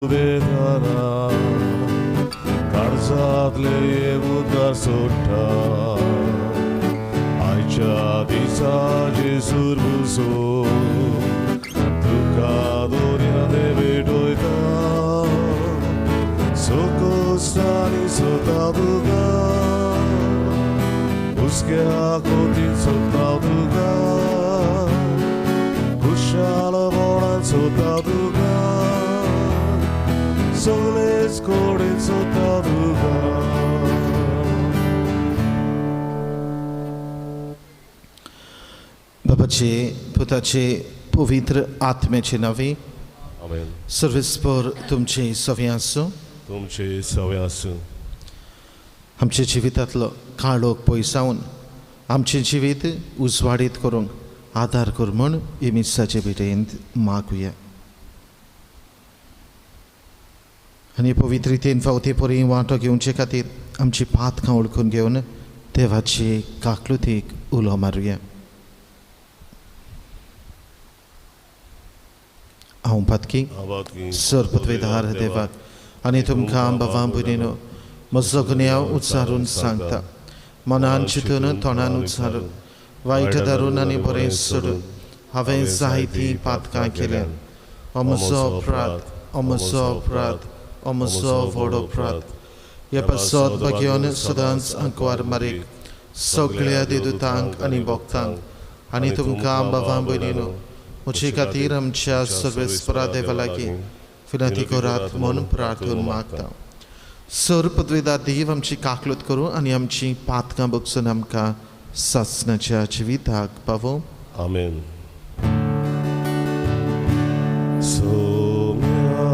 वेदारा काळजांतले उदकार सोडटा आयच्या दिसा जेसूर बुसो तुका दोर्याने भेटोयता सोकोस्तानी सोता तुका हुस्क्या कोतीन सोदता तुका खुशालपणान सोदता तुका सगळेच कडेन सोदता तुका. बापाचे पुताचे पवित्र आत्म्याचे नांवे आमेन. सर्वेस्पर तुमचे सवे आसूं. तुमचे सवे आसूं. आमच्या जिवितांतलो काळोख पयसावन आमचें जिवीत उजवाडीत करूंक आदार कर म्हूण हे मिसाचे भेटेंत मागुया. आनी पवित्रितेन फावते परी वांटो घेवचे खातीर आमची पातकां वळखून घेवन देवाचे काकलुतीक उलो मारुया. हांव पातकी सर पदवेदार देवाक आनी तुमकां बाबा भयणीनो म्हजो गुन्यांव उच्चारून सांगता. मनान चिंतून तोंडान उच्चारून वायट धरून आनी बरें सोडून हांवें जायतीं पातकां केल्यात. हो म्हजो अपराध, हो म्हजो अपराध, हो म्हजो व्हड अपराध. हे पासत भाग्यान सदांच आंकवार मारीक सगळ्या देदुतांक आनी भक्तांक आनी तुमकां बाबा भयणीनो म्हजे खातीर आमच्या सर्वेस्परा देवा लागीं विनंती करात म्हूण प्रार्थून मागता. सर पदवेदार देव आमची काकलूत करूं आनी आमची पातकां बगसून आमकां सासणाच्या जिविताक पावोवं. आमेन. सोम्या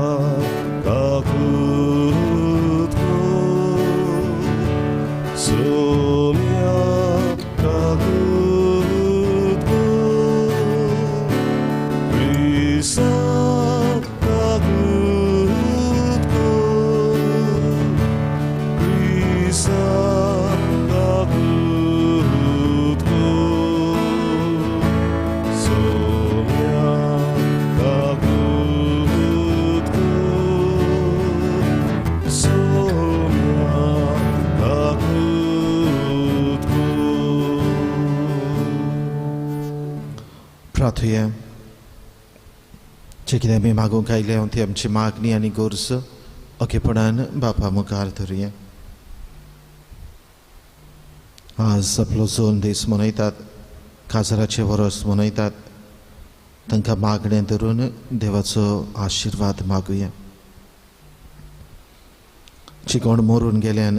काकूत कर, सोम्या काकूत कर, क्रिस्ता काकूत कर, क्रिस्ता काकूत कर, सोम्या काकूत कर, सोम्या काकूत कर. प्रार्थुया. जे कितें आमी मागूंक आयल्या ती आमची मागणी आनी गरज ओकेपणान बापा मुखार धरुया. आज आपलो जोन दीस मनयतात, काजराचें वरस मनयतात, तांकां मागणें धरून देवाचो आशिर्वाद मागुया. जी कोण मरून गेल्यान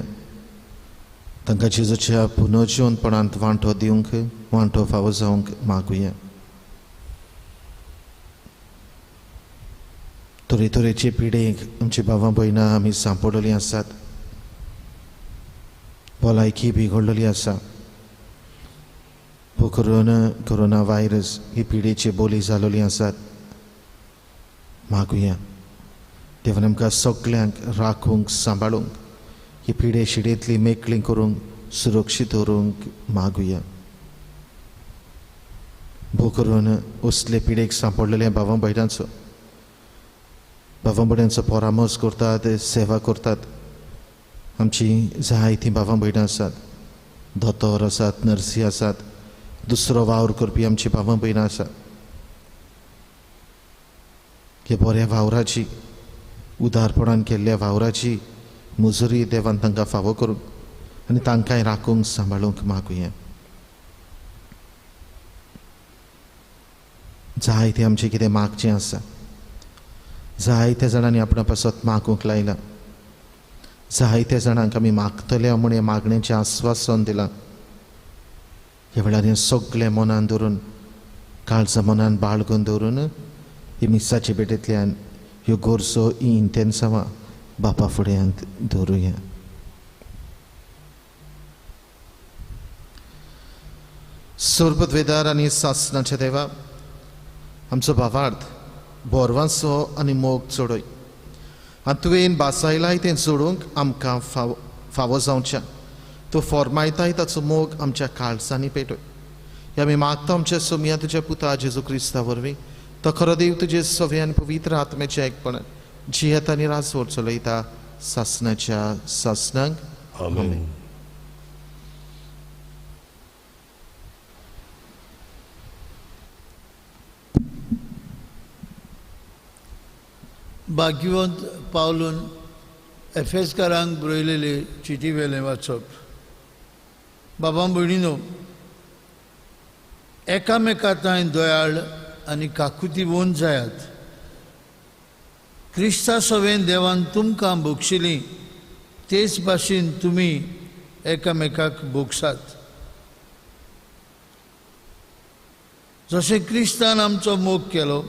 तांकां जेजूच्या पुनर्जिवनपणांत वांटो दिवंक, वांटो फावो जावंक मागुया. तरेतरेचे पिडेक आमची भावां भयणां आमी सांपडलेलीं आसात, भलायकी बिगडलेली आसा. कोरोना व्हायरस ही पिडेची बोली जालेली आसात. मागुया देवान आमकां सगल्यांक राखूंक, सांबाळूंक, ही पिडे शिडेंतली मेकळी करूंक, सुरक्षीत दवरूंक मागुया. भोव करून असले पिडेक सांपडलेल्या भावां भयणांचो, भावां भयणांचो परामर्श करतात, सेवा करतात. आमची जायतीं भावां भयणां आसात, दोतोर आसात, नर्सी आसात, दुसरो वावर करपी आमची भावां भयणां आसात. ह्या बऱ्या वावराची, उदारपणान केल्ल्या वावराची मुजुरी देवान तांकां फावो करूंक आनी तांकांय राखूंक, सांबाळूंक मागुया. जायतें आमचें कितें मागचें आसा, जायत्या जाणांनी आपणा पासत मागूंक लायलां, जायत्या जाणांक आमी मागतले म्हूण हें मागणेचें आस्वासन दिलां. ह्या वेळार हें सगळें मनान धरून, काळजा मनान बाळगून दवरून ही मिसाचे भेटेंतल्यान ह्यो गरजो, ही इंतेन्सांवां बापा फुड्यांत दवरुया. सोरपदवेदार आनी सासणाच्या देवा, आमचो भावार्थ बोरवांचो आनी मोग चडय आनी तुवें बासायलाय तें जोडूंक आमकां फावो फावो जावचें. तूं फॉर्मायताय ताचो मोग आमच्या काळजांनी पेटय. ह्या आमी मागता आमच्या सोमया तुज्या पुता जेजू क्रिस्ता वरवीं, तो खरो देव तुजे सवे आनी पवित्र आत्म्याच्या एकपणान जियेता आनी राजवट चलयता सासणाच्या सासणांक. आमेन. भाग्यवंत पावलून एफेसकारांक बरयलेले चिटी वेलें वाचप. बाबा भयणीनो, एकामेका तांय दयाळ आनी काकुती वोन जायात. क्रिस्ता सवेन देवान तुमकां भोगशिली तेच भाशेन तुमी एकामेकाक भोगसात. जशें क्रिस्तान आमचो मोग केलो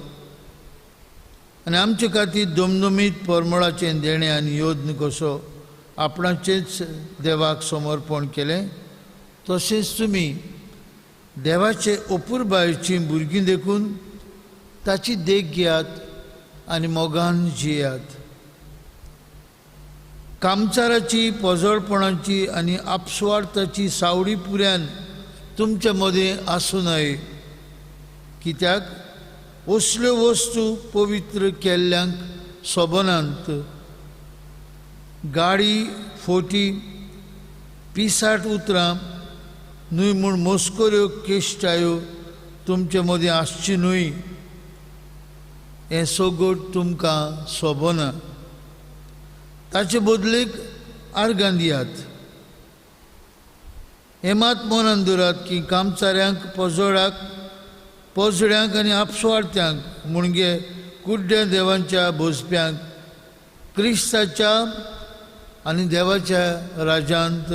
आनी आमचे खातीर दमदमीत परमळाचें देणें आनी योद्न कसो आपणाचेच देवाक समर्पण केलें, तशेंच तुमी देवाचे अपुरबायेचीं भुरगीं देखून ताची देख घेयात आनी मोगान जियात. कामचाराची, पोजडपणाची आनी आपसुवार्थाची सावडी पुऱ्यान तुमचे मदें आसूं नये, कित्याक असल्यो वस्तू पवित्र केल्ल्यांक सोबनात. गाडी, फोटी, पिसाट उतरां न्हय म्हूण मस्कऱ्यो केश्टायो तुमचे मदीं आसची न्हय. हें सगट तुमकां सोबना. ताचे बदलेक आर्गां दियात. हें मात मनान दवरात की कामचाऱ्यांक, पोजोडाक, पोजड्यांक आनी आपसुवार्थ्यांक म्हणगे कुड्ड्या देवांच्या बसप्यांक क्रिस्ताच्या आनी देवाच्या राजांत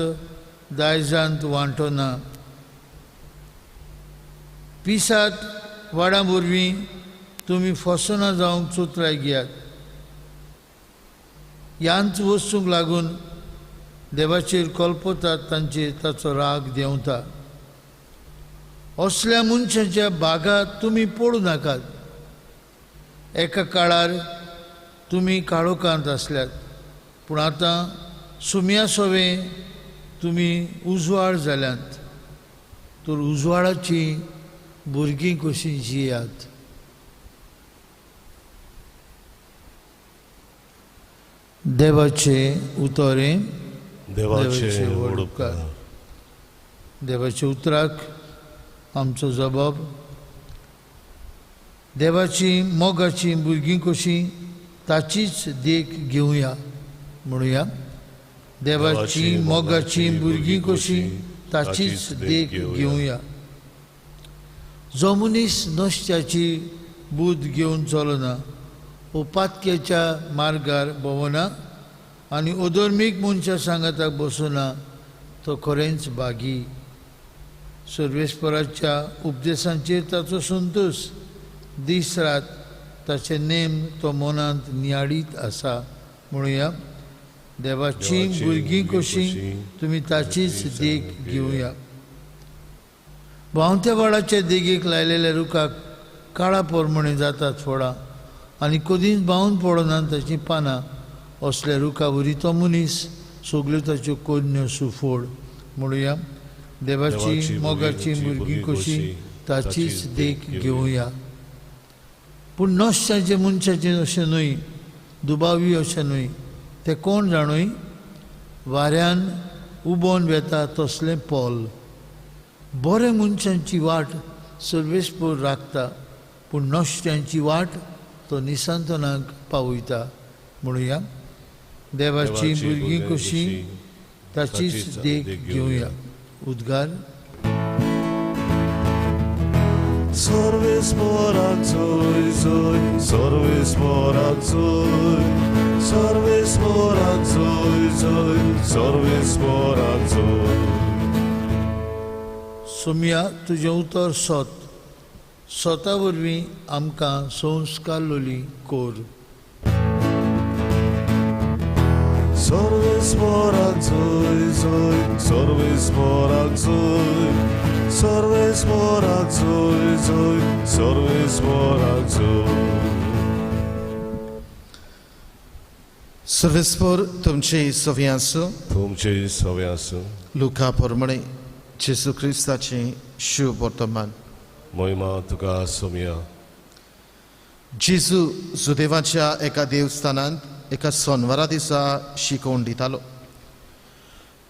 दायजांत वांटो ना. पिसात वाडां वरवीं तुमी फसना जावंक चोत्राय घेयात. ह्याच वस्तूंक लागून देवाचेर कल्पतात तांचेर ताचो राग देंवता. असल्या मनशाच्या बागात तुमी पडूं नाकात. एका काळार तुमी काळोखांत आसल्यात, पूण आतां सुम्या सोवें तुमी उजवाड जाल्यात. तर उजवाडाची भुरगीं कशीं जियात. देवाचें उतरें देवाचे व्हड उपकार. देवाच्या उतराक आमचो जबाब. देवाची मोगाची भुरगीं कशीं ताचीच देख घेवया म्हणुया. देवाची मोगाची भुरगीं कशीं ताचीच देख घेवया. जो मनीस नश्ट्याची बूद घेवन चलना, उपातकेच्या मार्गार भोंवना आनी अधर्मीक मनशां सांगाताक बसना, तो खरेंच भागी. सर्वेस्पराच्या उपदेशांचेर ताचो संतोश, दीस रात ताचे नेम तो मनांत नियाळीत आसा. म्हणुया देवाची भुरगीं कशीं तुमी ताचीच देख घेवया. व्हांवत्या वाडाच्या देगेक लायलेल्या रुखाक काळा पोरमणे जातात फळां आनी कदींच बावून पडना ताचीं पानां. असल्या रुखा वरी तो मनीस सगल्यो ताच्यो कोन्यो सुफोड. म्हणुया देवाची मोगाची भुरगीं कशीं ताचीच देख घेवया. पूण नश्याचें मनशाचें अशें न्हय, दुबावी अशें न्हय. ते कोण जाणूय वाऱ्यान उबोन वेता तसलें पोल. बरें मनशांची वाट सर्वेस्पोर राखता, पूण नश्ट्यांची वाट तो निसंतनाक पावयता. म्हणुया देवाची भुरगीं कशीं ताचीच देख घेवया. उद्गार. सर्वेस्पराक जोय जोय, सर्वेस्पराक जोय, सर्वेस्पराक जोय जोय, सर्वेस्पराक जोय. सोम्या, तुजें उतर सत, सता वरवीं आमकां संस्कार लोली कोर. सर्वेस्पराक जोय जोय, सर्वेस्पराक जोय, सर्वेस्पराक जोय जोय, सर्वेस्पराक जोय. सर्वेस्पर तुमचे सवे आसूं. तुमचे सवे आसूं. लुका प्रमाणे जेजू क्रिस्ताचें शुभ वर्तमान. महिमा तुका सोम्या. जेजू जुदेवाच्या एका देवस्थानांत एका सोनवारा दिसा शिकोवन दितालो.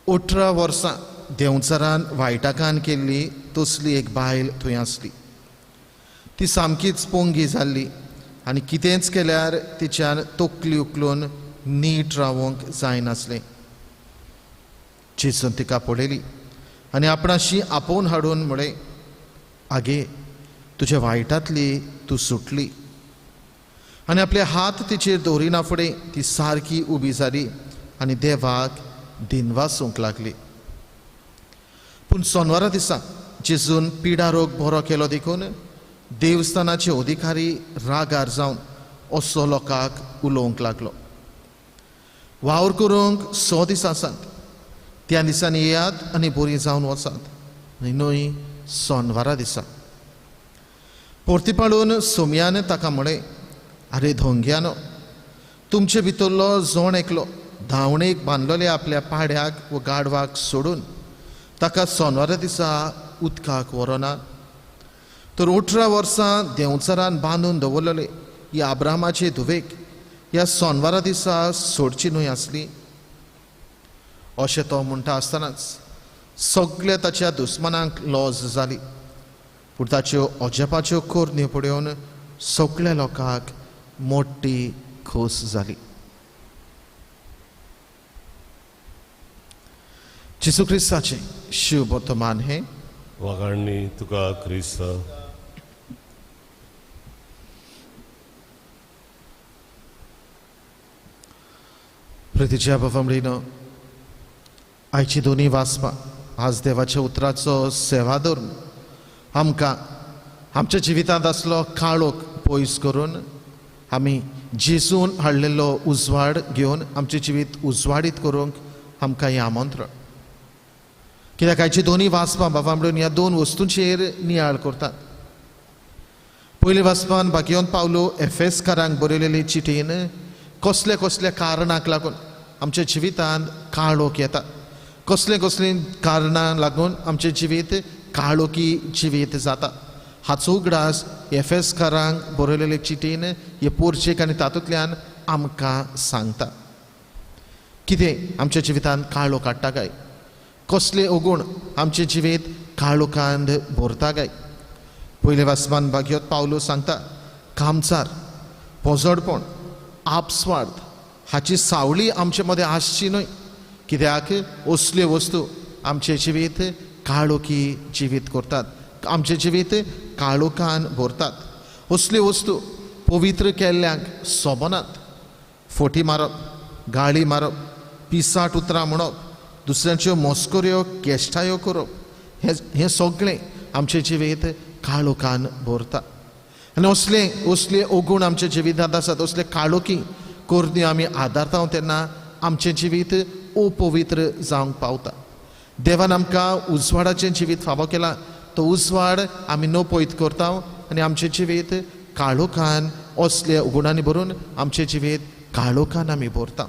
18 वर्सां देंवचारान वायटाकान केल्ली तसली एक बायल थंय आसली. ती सामकीच पोंगी जाल्ली आनी कितेंच केल्यार तिच्यान तकली उखलून नीट रावंक जायनासलें. जेजून तिका पळयली आनी आपणाशी आपोवन हाडून म्हळें, आगे, तुज्या वायटांतली तूं सुटली. आनी आपले हात तिचेर दवरिना फुडें ती सारकी उबी जाली आनी देवाक दिनवासूंक लागली. पूण सोनवारा दिसा जेजून पिडा रोग बरो केलो देखून देवस्थानाचे अधिकारी रागार जावन असो लोकांक उलोवंक लागलो, वावर करूंक 100 दीस आसात, त्या दिसांनी येयात आनी बरी जावन वचात, न्हय न्हय सोनवारा दिसा. परती पाळून सोमयान ताका म्हळें, आरे धोंग्यानो, तुमचे भितरलो जोण एकलो धांवणेक बांदलेले आपल्या पाड्याक व गाडवाक सोडून ताका सोनवारा दिसा उदकाक व्हरोना तर 18 वर्सां देंवचारान बांदून दवरलेले ही आब्रामाचे धुवेक ह्या सोनवारा दिसा सोडची न्हय आसली. अशें तो म्हणटा आसतनाच सगल्या ताच्या दुस्मानांक लॉज जाली, पूण ताच्यो अजापाच्यो करण्यो पळोवन सगल्या लोकांक मोटी खोस जाली. जेजू क्रिस्ताचें शिव वर्तमान हें वागाणी तुका क्रिस्ता. प्रतिच्या बाबा, आयची दोनी वाचपां आज देवाच्या उतराचो सेवा धरून आमकां आमच्या जिवितांत आसलो काळोख पयस करून आमी जेजून हाडलेलो उजवाड घेवन आमचें जिवीत उजवाडीत करूंक आमकां हें आमंत्रण. कित्याक आयची दोनी वाचपां बाबा म्हणून ह्या दोन वस्तूंचेर नियाळ करतात. पयले वाचपान भाग्यवंत पावलो एफेसकारांक बरयलेले चिटीन कसले कसले कारणाक लागून आमच्या जिवितांत काळोख येता, कसले कसले कारणां लागून आमचें जिवीत काळोखी जिवीत जाता हाचो उगडास एफेसकारांक बरयलेले चिटीन हे पोरचेक आनी तातूंतल्यान आमकां सांगता. कितें आमच्या जिवितांत काळोख हाडटा काय, कसले अगुण आमचें जिवीत काळोखांत भरता काय. पयले वाचपान भाग्यवंत पावलो सांगता, कामचार, पोजडपण, आपस्वार्थ हाची सावळी आमचे मदें आसची न्हय, कित्याक असल्यो वस्तू आमचें जिवीत काळोखी जिवीत करतात, आमचें जिवीत काळोखान भरतात. असल्यो वस्तू पवित्र केल्ल्यांक सोबनात. फोटी मारप, गाळी मारप, पिसाट उतरां म्हणप, दुसऱ्यांच्यो मस्कऱ्यो केश्टायो करप हें सगळें आमचें जिवीत काळोखान भरता. आनी असले असले अगुण आमच्या जिवितांत आसात, असले काळोखी करण्यो आमी आदारता तेन्ना आमचें जिवीत अपवित्र जावंक पावता. देवान आमकां उजवाडाचें जिवीत फावो केलां, तो उजवाड आमी नपयत करता आनी आमचें जिवीत काळोखान असले गुणांनी भरून आमचें जिवीत काळोखान आमी भरता.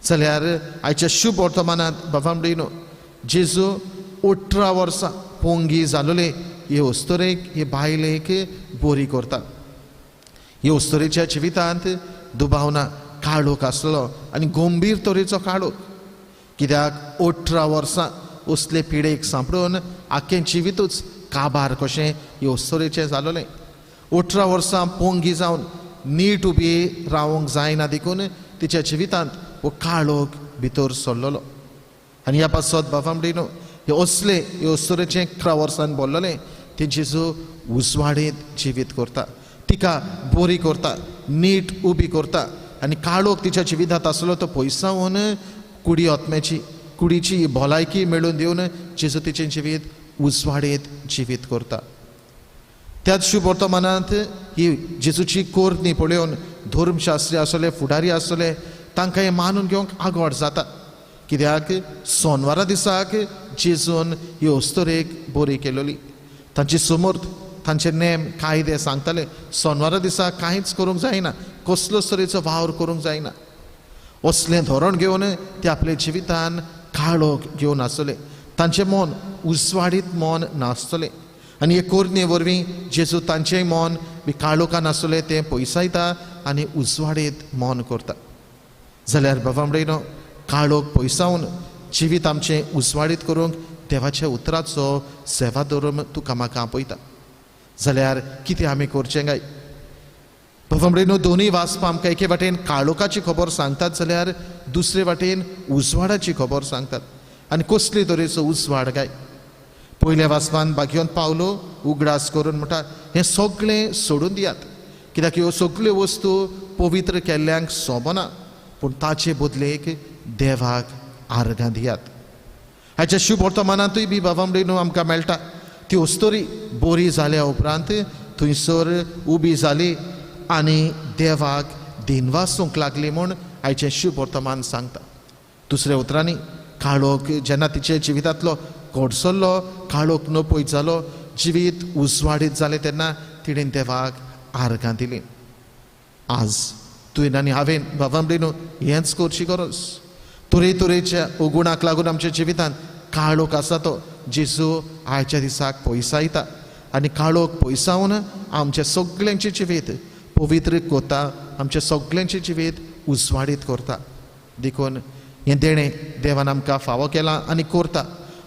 जाल्यार आयच्या शुभ वर्तमानांत बाबा म्हणलो जेजू 18 वर्सां पोंगी जालोले हे अस्तुरेक, हे बायलेक बरी करता. हे अस्तुरेच्या जिवितांत दुबावना काळोख आसलो आनी गंभीर तरेचो काळोख, कित्याक 18 वर्सां असले पिडेक सांपडून आख्खें जिवितूच काबार कशें हे अस्तुरेचें जालोलें. 18 वर्सां पोंगी जावन नीट उबी रावंक जायना देखून तिच्या जिवितांत हो काळोख भितर सरलेलो. आनी ह्या पासत बाबा म्हणलो हे असले हे अस्तुरेचें 11 वर्सान बोल्लोलें तें जेजू उजवाडीत जिवीत करता, तिका बरी करता, नीट उबी करता आनी काळोख तिच्या जिवितांत आसलो तो पयसावन कुडी आत्म्याची कुडीची भलायकी मेळून दिवन जेजू तिचें जिवीत उजवाडीत जिवीत करता. त्याच शुभ वर्तमानांत ही जेजूची करणी पळोवन धर्मशास्त्री आसले, फुडारी आसले, तांकां हें मानून घेवंक आगोड जाता, कित्याक सोनवारा दिसाक जेजून ही अस्तुरेक बरी केलोली. तांची समर्थ, तांचे नेम कायदे सांगताले सोनवारा दिसा कांयच करूंक जायना, कसलोच तरेचो वावर करूंक जायना. असलें धोरण घेवन ते आपल्या जिवितान काळोख घेवन आसले, तांचें मन उजवाडीत मन नासतलें. आनी हे करणे वरवीं जेजू तांचें मन बी काळोखान आसलें तें पयसायता आनी उजवाडीत मन करता. जाल्यार बाबा म्हणलो काळोख पयसावन जिवीत आमचें उजवाडीत करूंक देवाच्या उतराचो सेवा धरून तुका म्हाका आपयता. जाल्यार कितें आमी करचें काय? बाबा म्हणलो दोनूय वाचपां आमकां एके वाटेन काळोखाची खबर सांगतात जाल्यार दुसरे वाटेन उजवाडाची खबर सांगतात. आनी कसले तरेचो उजवाड काय? पयल्या वाचपान भाग्योन पावलो उगडास करून म्हणटा हें सगळें सोडून दियात, कित्याक ह्यो सगल्यो वस्तू पवित्र केल्ल्यांक सोबना, पूण ताचे बदलेक देवाक आर्गां दियात. हाच्या शुभ वर्तमानांतूय बी बाबा न्हू आमकां मेळटा ती अस्तोरी बरी जाल्या उपरांत थंयसर उबी जाली आनी देवाक दिनवासूंक लागली म्हूण आयचें शुभ वर्तमान सांगता. दुसऱ्या उतरांनी काळोख जेन्ना तिचे जिवितांतलो कोडसल्लो काळोख नपयत जालो, जिवीत उजवाडीत जालें तेन्ना तिणें देवाक आर्गां दिलीं. आज तुवें आनी हांवें बाबा न्हू हेंच करची गरज. तरेतरेच्या अगुणाक लागून आमच्या जिवितांत काळोख आसा तो जेजू आयच्या दिसाक पयसायता आनी काळोख पयसावन आमच्या सगल्यांचें जिवीत पवित्र करता, आमच्या सगल्यांचें जिवीत उजवाडीत करता. देखून हें देणें देवान आमकां फावो केलां आनी करता.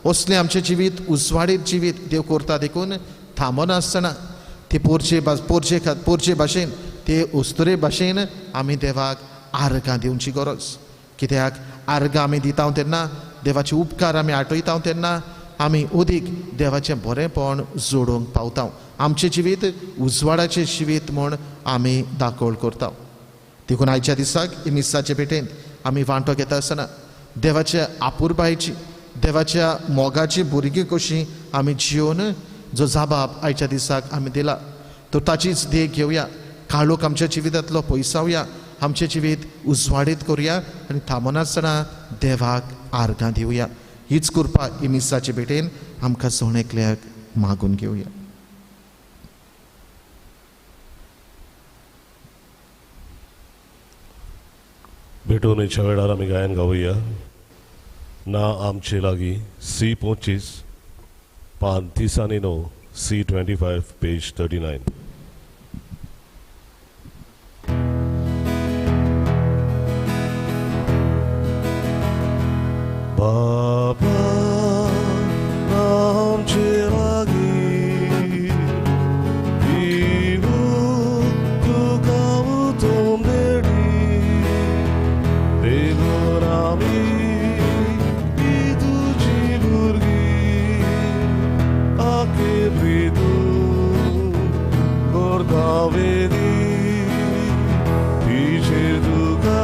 असलें आमचें जिवीत उजवाडीत जिवीत देव करता. देखून थांबनासतना ते पोरचे पोरचे पोरचे भाशेन ते अस्तुरे भाशेन आमी देवाक आर्गां दिवची गरज. कित्याक आर्गां आमी दिता तेन्ना देवाचे उपकार आमी आठयता तेन्ना आमी अदीक देवाचें बरेंपण जोडूंक पावता. आमचें जिवीत उजवाडाचें जिवीत म्हूण आमी दाखोवल करता. देखून आयच्या दिसाक मिसाचे भेटेंत आमी वांटो घेता आसतना देवाच्या आपुरबायेची देवाच्या मोगाची भुरगीं कशीं आमी जिवन जो जाबाब आयच्या दिसाक आमी दिला तर ताचीच देख घेवया. काळोख आमच्या जिवितांतलो पयसावया, आमचें जिवीत उजवाडीत करुया आनी थांबनासतना देवाक आर्गां दिवया. हीच कृपा ही मिसाचे भेटेन आमकां जण एकल्याक मागून घेवया. भेटवणेच्या वेळार आमी गायन गावया. ना आमचे लागीं सी 25 पान 30 आनी 9 सी 25 पेज 39. बाबा आमचे लागीं दिवू तुका उतम देणी, देखून आमी तुजी भुरगीं आखे प्रितू करता वेदी तिचेर तुका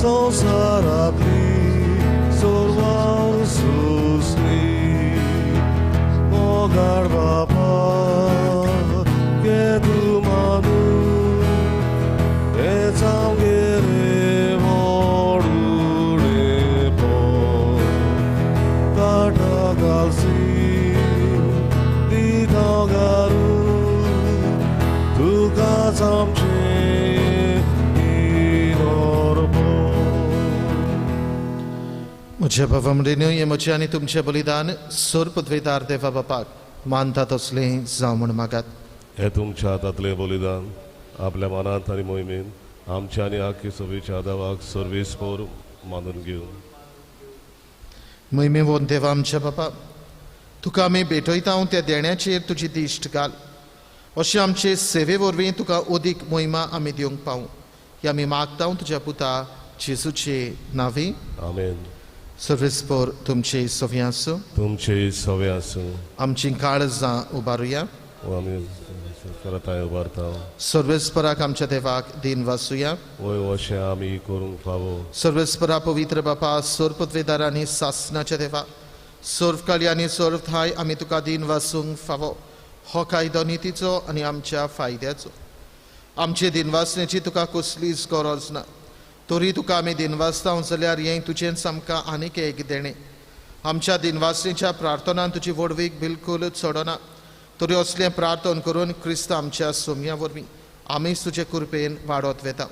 संसारांतली सर्वां सोंसली मोगाळ बापा घे तूं मानून हेंच आमगेलें व्हड उणेपण काटा घालसी दिता घालून तुकाच आमचें. म्हज्या बाबा म्हणून हें म्हजें आनी तुमचें बलिदान सोर पदवेदार देवा बापाक मानता तसलें जावं म्हूण मागात. हें तुमच्या हातांतलें बलिदान आपल्या मनांत आनी मोहिमेन आमच्या आनी आख्खी सभेच्या देवाक सर्वीस पोर मानून घेवन मोहिमे वोन देवा आमच्या बापा तुका आमी भेटयता त्या देण्याचेर तुजी दिश्ट घाल, अशें आमचे सेवे वरवीं तुका अदीक मोहिमा आमी दिवंक पावूं ही आमी मागता तुज्या पुता जेजूचे नांवी. आमेन. सर्वेस्पर तुमचे सवे आसूं. तुमचे सवे आसूं. आमची काळजां उबारुया. आमी करताय उबारता. सर्वेस्पराक आमच्या देवाक दिन वासुया. वय अशें आमी करूंक फावो. सर्वेस्परा पवित्र बापा सर्वपदवेदार आनी सासनाच्या देवा सर्वकाली आनी सर्व ठाय आमी तुका दिन वासूंक फावो. हो कायदो नितीचो आनी आमच्या फायद्याचो. आमचे दिनवासण्याची तुका कसलीच गरज ना, तरी तुका आमी दिनवासता जाल्यार हें तुजेंच आमकां आनीक एक देणें. आमच्या दिनवासणेच्या प्रार्थनान तुजी व्हडवीक बिलकूल चडना, तरी असलें प्रार्थन करून क्रिस्त आमच्या सोम्या वरवीं आमीच तुजे कृपेन वाडत वेता.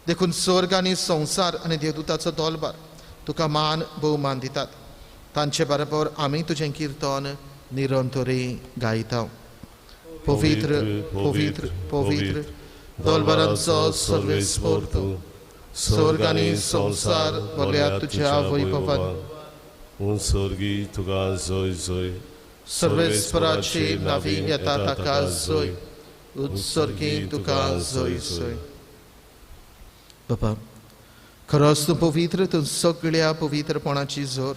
देखून स्वर्ग आनी संवसार आनी देवदूताचो दोलबार तुका मान भोवमान दितात. तांचे बरोबर आमी तुजें किर्तन निरंतरी गायता. पवित्र पवित्र पवित्र दोलबारांचो सर्वेस्पोर्त, स्वर्ग आनी संवसार भरल्या तुज्या वैभवान. उत्सर्गी तुका जय जय, सर्वेस्पराची नावी येता ताका जय, उत्सर्गी तुका जय जय. बाबा खरोच तूं पवित्र, तूं सगळ्या पवित्रपणाची जोर.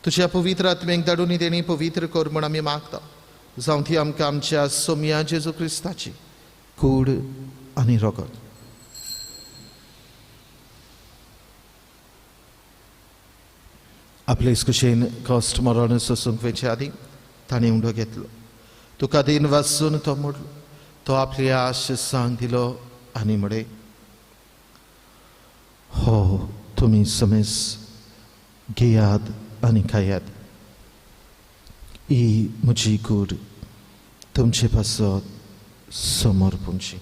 तुज्या पवित्र आत्म्याक धाडून तेणी पवित्र कर म्हूण आमी मागता. जावं ती आमकां आमच्या सोम्या जेजू क्रिस्ताची कूड आनी रगत. आपले कुशेन कश्ट मरण सोसूंक वयचे आदीं ताणें उंडो घेतलो, तुका दिन वाचून तो मोडलो, तो आपली आश सांग दिलो आनी म्हळे, हो तुमी समेस घेयात आनी खायात, ही म्हजी कूड तुमचे पासत समर्पणची.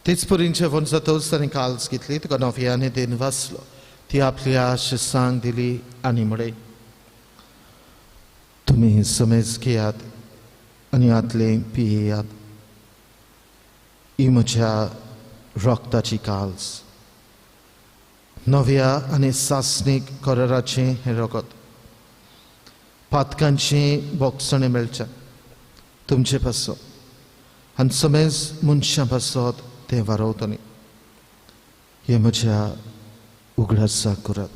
तेच परीन जेवण जातच ताणें काल्स घेतली, तुका नव्याने then वाचलो, ती आपली आश सांग दिली आनी म्हळे, तुमी समेज घेयात आनी आतले पियेयात, ही म्हज्या रक्ताची काल्स, नव्या आनी सासणीक कराराचें हें रगत, पातकांचें बोगसणें मेळचें तुमचे पासत आनी समेज मनशां पासत तें वारवतलें. हें म्हज्या उगडासाक करात.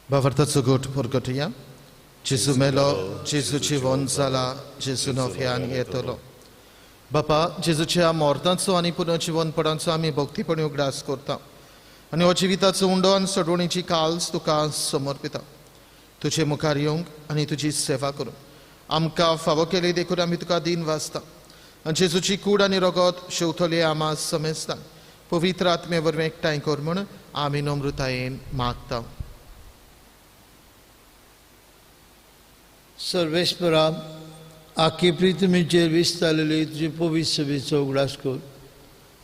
भावार्थाचो गोट परगटया. जेजू मेलो, जेजू जिवन जाला, जेजू नव्यान येतलो. बापा, जेजूच्या मरणाचो आनी पुनर्जिवनपणाचो आमी भक्तीपणी उगडास करता आनी हो जिविताचो उंडो आनी सोडवणीची काल्स तुका समर्पिता. तुजे मुखार येवंक आनी तुजी सेवा करूंक आमकां फावो केली देखून आमी तुका दिन वाचता आनी जेजूची कूड आनी रगत शेवतले आमा समेजता पवित्र आत्मे वरवीं एकठांय कर म्हूण आमी नम्रतायेन मागता. सर्वेस्परा, आखी प्रितमीचेर विस्तारलेली तुजे पवित्र सभेचो उगडास कर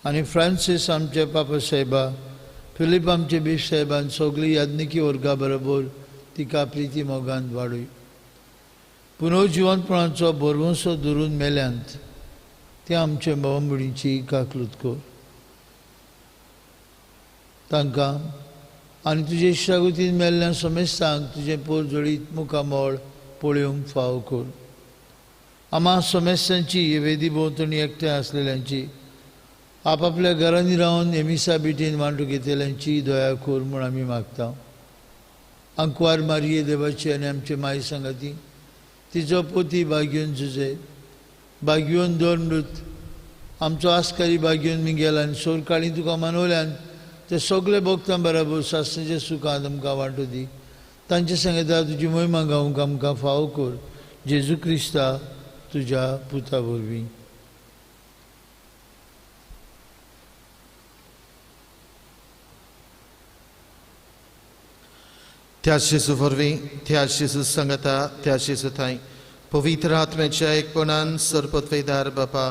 आनी फ्रांसीस आमच्या पापा साहेबा, फिलीप आमचे बीफ साहेबान सगळी याज्ञिकी वर्गा बरोबर तिका प्रिती मोगान वाडय. पुनर्जिवनपणाचो भरवंसो धरून मेल्यांत ते आमचे भावंभणीची काकलूत कर. तांकां आनी तुजे इश्टागतीन मेल्ल्या समेस्तांक तुजें पोरजोळीत मुखामळ पळोवंक फावो कर. आमा समेस्तांची वेदी भोंवतणी एकठांय आसलेल्यांची, आपापल्या घरांनी रावन एमिसा बिटीन वांटू घेतल्यांची दया कर म्हूण आमी मागता. आंकवार मारये देवाची आनी आमचे माई सांगाती, तिचो पोती बागयोन जुजे, बागयोन दोन मृत, आमचो आस्कारी बागयोन मिगेल आनी सोरकाळी तुका मानवल्यान ते सगळे भक्तां बराबर सासणाच्या सुखांत आमकां वांटू दी. तांचे सांगता तुजी मोहिमा गावंक आमकां फावो कर, जेजू क्रिस्ता तुज्या पुता वरवीं. त्या जेजू वरवीं, त्या जेजू सांगता, त्या जेजू थांय पवित्र आत्म्याच्या एकपणान सरपत्वेदार बापा,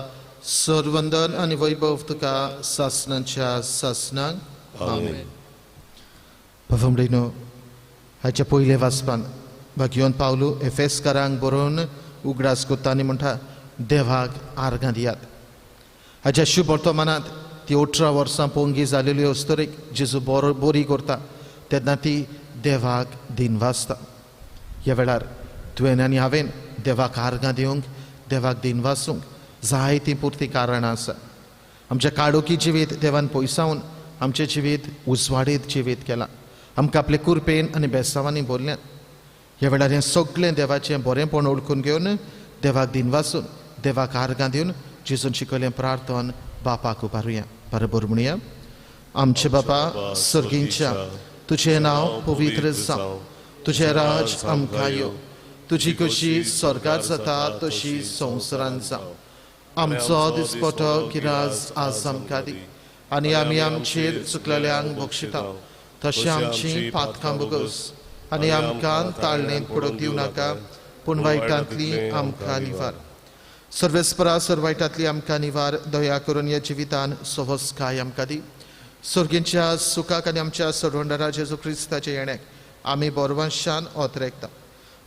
सरवंदन आनी वैभव तुका सासणाच्या सासणाक. आमेन. बाबा, हाच्या पयले वाचपान भाग्योन पावलू एफेसकारांक बरोवन उगडास करता आनी म्हणटा, देवाक आर्गां दियात. हाच्या शुभ वर्तमानांत ती 18 वर्सां पोंगी जालेली अस्तुरेक जेजू बरी करता तेन्ना ती देवाक दिन वाचता. ह्या वेळार तुवें आनी हांवें देवाक आर्गां दिवंक, देवाक दिनवासूंक जायतीं पुरतीं कारणां आसा. आमच्या काळोखी जिवीत देवान पयसावन आमचें जिवीत उजवाडीत जिवीत केलां. आमकां आपले कुरपेन आनी बेसांवांनी भरल्यात. ह्या वेळार हें सगळें देवाचें बरेंपण ओळखून घेवन देवाक दिनवासून, देवाक आर्गां दिवन जेजून शिकयलें प्रार्थन बापाक उबारुया. बरोबर म्हणया. आमचे बापा सर्गींच्या, तुजें नांव पवित्र जावं, तुजें राज आमकां येवं, तुजी कशी स्वर्गार जाता तशी संवसारांत जावं. आमचो दिसपटो गिराज आज आमकां दी आनी आमी आमचेर चुकलेल्यांक बक्षिता तशें आमची पातकां भोगस आनी आमकां ताळणेंत पडूंक दिवं नाका, पूण वायटांतली आमकां निवार. सर्वेस्परा सर्व वायटांतली आमकां निवार. दया करून ह्या जिवितान सहजकाय आमकां दी. सर्गींच्या सुखाक आनी आमच्या सोडवणदारा जेजू क्रिस्ताच्या येण्याक आमी बरवंशान ओतरेकता.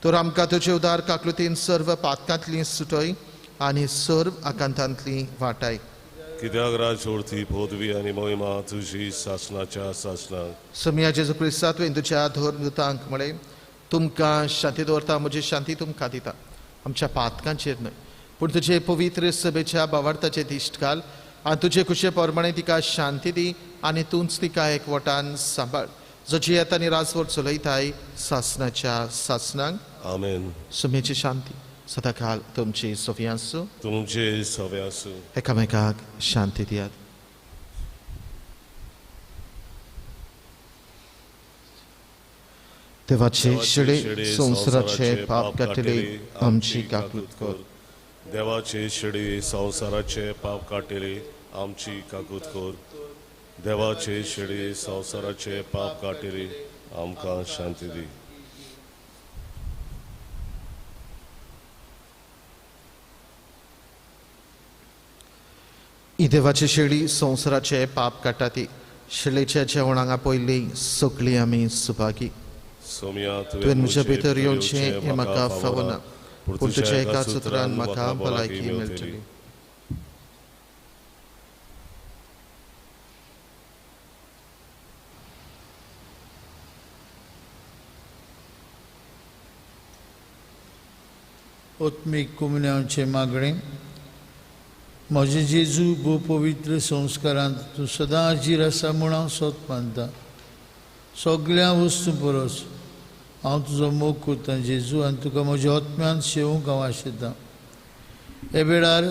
तर आमकां तुजे उदार काकलुतीन सर्व पातकांतली सुटय आनी सर्व आकांतांतली वाटाय. कित्याक राज उरती पदवी आनी महिमा तुजी सासणाच्या सासणाक. सोमया जेजू क्रिस्ता, तुवें तुज्या धर्मदूतांक म्हळें, तुमकां शांती दवरता, म्हजी शांती तुमकां दिता. आमच्या पातकांचेर न्हय पूण तुजे पवित्र सभेच्या बावार्थाचे दिश्ट घाल आनी तुजे खुशे प्रमाणे तिका शांती दी आनी तूंच तिका एकवटान सांबाळ, जो जियेता आनी राजवट चलयताय सासणाच्या सासणाक. आमेन. सुमेची शांती सदांकाल तुमची सोफी आसूं. तुमचे सवे आसूं. एकामेकाक शांती दियात. देवाचे शेळे संवसाराचे पाप काडटले आमची काकूत कर. देवाचे शेळे संवसाराचे पाप काडटले आमची काकूत कर. देवाचे शेळे संवसाराचे पाप काडटले आमकां शांती दी. ही देवाची शेळी संवसाराचे पाप काडटा ती शेळेच्या जेवणाक आपयल्ली सगळीं आमी सुभागी. तुवें म्हज्या भितर येवचें हें म्हाका फावना, पूण तुज्या एका सुत्रान म्हाका भलायकी मेळटली. आत्मीक कुमन्यांचें मागणें. म्हजें जेजू भोव पवित्र संस्कारांत तूं सदां हाजीर आसा म्हूण हांव सोत मानता. सगळ्या वस्तू परस हांव तुजो मोग करतां जेजू आनी तुका म्हज्या आत्म्यान शेवूंक हांव आशेतां. हे वेळार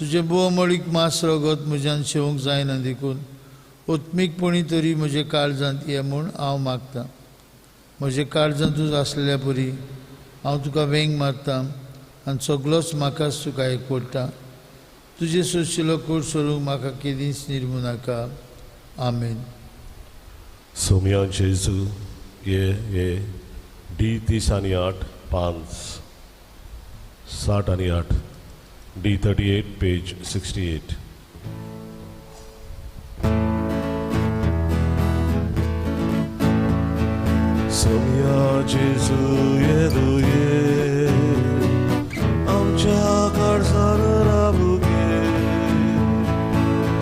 तुजें भोवमळीक मास रगत म्हज्यान शेवूंक जायना देखून आत्मीकपणी तरी म्हज्या काळजांत ये म्हूण हांव मागतां. म्हज्या काळजांतूच आसलेल्या परी हांव तुका वेंग मारता आनी सगळोच म्हाकाच तुका एकवडटा. तुजें सोशिलो कोट सोडूंक म्हाका केदींच निर्मू नाका. आमेन. सोमया जेजू ये ये डी 30 आनी 8 5 60 आनी 8 डी 38 पेज 68. सोमया जेजू ये ये आमच्या काळजार राबुगे.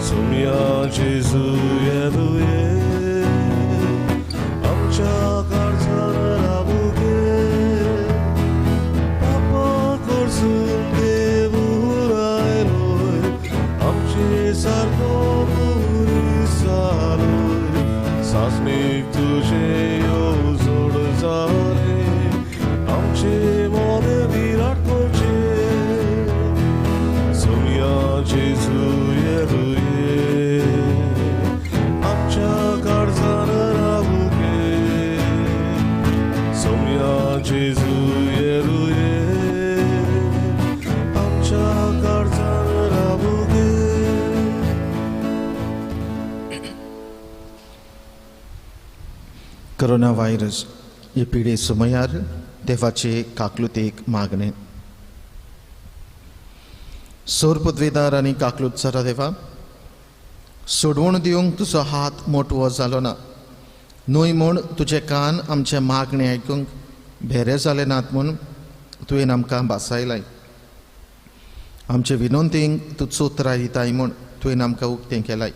सोमया जेजू ये ये आमच्या काळजार राबुगे. पापा कडसून देव आयलोय आमचे सारको मनीस जालोय. सासणीक तुजें येवजण जालें आमचे मोने विराट करचें. सोमया जेजू ये ये आमच्या काळजार राबुगे. सोमया जेजू ये ये आमच्या काळजार राबुगे. कोरोना व्हायरस हे पिडे समयार देवाचे काकलुतेक मागणें. सोर पदवेदार आनी काकलूत सरा देवा, सोडवण दिवंक तुजो हात मोटवो जालो ना न्हय म्हूण तुजे कान आमचें मागणें आयकूंक भेरे जाले नात म्हूण तुवें आमकां भासायलाय. आमचे विनंतींक तूं चोत्राय दिताय म्हूण तुवें आमकां उक्तें केलाय.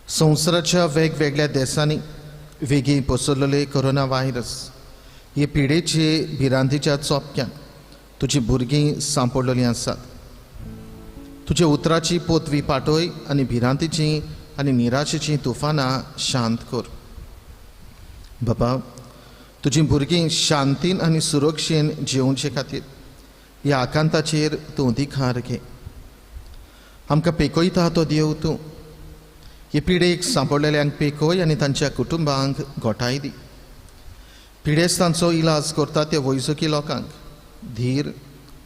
संवसाराच्या वेगवेगळ्या देशांनी वेगीं पसरलेले कोरोना व्हायरस हे पिडेचे भिरांतीच्या चोपक्यान तुजी भुरगीं सांपडलेलीं आसात. तुज्या उतराची पोतवी पाटय आनी भिरांतीची आनी निराशेचीं तुफानां शांत कर. बाबा, तुजीं भुरगीं शांतीन आनी सुरक्षेन जिवचे खातीर ह्या आकांताचेर तूं अधिकार घे. आमकां पेकयता तो देव तूं. हे पिडेक सांपडलेल्यांक पेकय आनी तांच्या कुटुंबांक घोटाय दी. पिडेस्तांचो इलाज करता त्या वैजकी लोकांक धीर,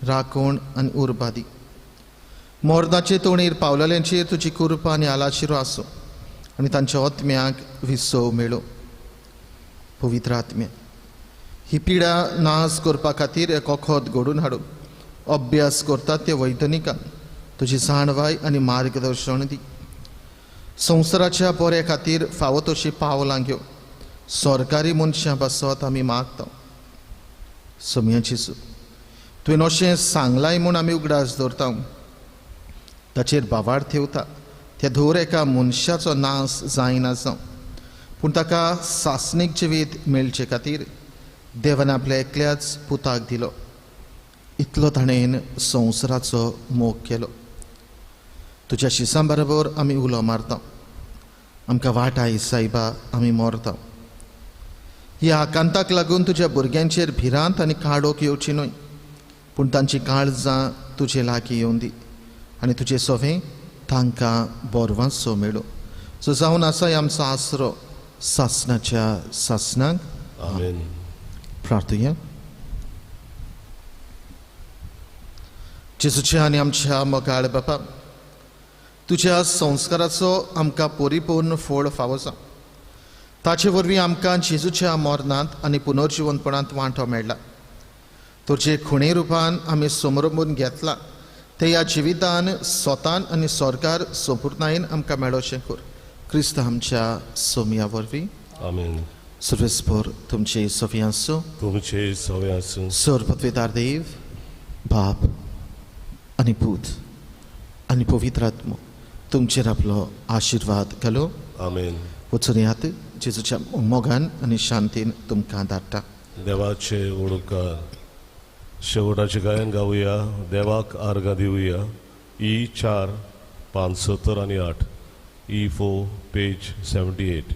राखण आनी उर्बा दी. मर्दाचे तोणीर पावलेल्यांचेर तुजी कृपा आनी आलाशिरो आसूं आनी तांच्या आत्म्याक विसव मेळूं. पवित्र आत्म्या, ही पिडा नाश करपा खातीर एक वखद घडून हाडून अभ्यास करतात त्या वैज्ञानिकांक तुजी जाणवाय आनी मार्गदर्शन दी. संवसाराच्या बऱ्या खातीर फावो तशी पावलां घेवन सरकारी मनशां पासत आमी मागता. सम्याची तुवें अशें सांगलाय म्हूण आमी उगडास दवरता, ताचेर भावार्थ ठेवता. त्या धोर एका मनशाचो नाश जायना जावं, पूण ताका सासणीक जिवीत मेळचे खातीर देवान आपल्या एकल्याच पुताक दिलो. इतलो ताणें संवसाराचो मोग केलो. तुज्या शिसां बरोबर आमी उलो मारता, आमकां वाटाय सायबा, आमी मरता. ह्या आकांताक लागून तुज्या भुरग्यांचेर भिरांत आनी काडोक येवची न्हय, पूण तांची काळजां तुजे लागीं येवन दी आनी तुजे सोवें तांकां बोरवांचो मेळूं. सो जावन आसा आमचो आसरो सासणाच्या सासणाक. आमेन. प्रार्थुया. जेजूच्या आनी आमच्या मोगाळ बापा, तुज्या संस्काराचो आमकां परिपूर्ण फळ फावो जावं. ताचे वरवीं आमकां जेजूच्या मरणांत आनी पुनर्जिवनपणांत वांटो मेळ्ळा. तुजे खुणे रुपान आमी समरंबून घेतला ते ह्या जिवितान स्वतान आनी सरकार सोपूर्णायेन आमकां मेळोवचें कर. क्रिस्त आमच्या सोमया वरवीं. आमेन. सर्वेस्पर तुमचे सवी आसूं. तुमचे सवे आसूं. सर पदवेदार देव बाप आनी पूत आनी पवित्र आत्मो तुमचेर आपलो आशिर्वाद घालो. आमेन. वचून यात जेजूच्या मोगान आनी शांतीन तुमकां धाडटा. देवाचे ओडकार. शेवटाचे गायन गावया, देवाक आर्गां दिवया. ई 4 5 70 आनी 8, E 4 page 78.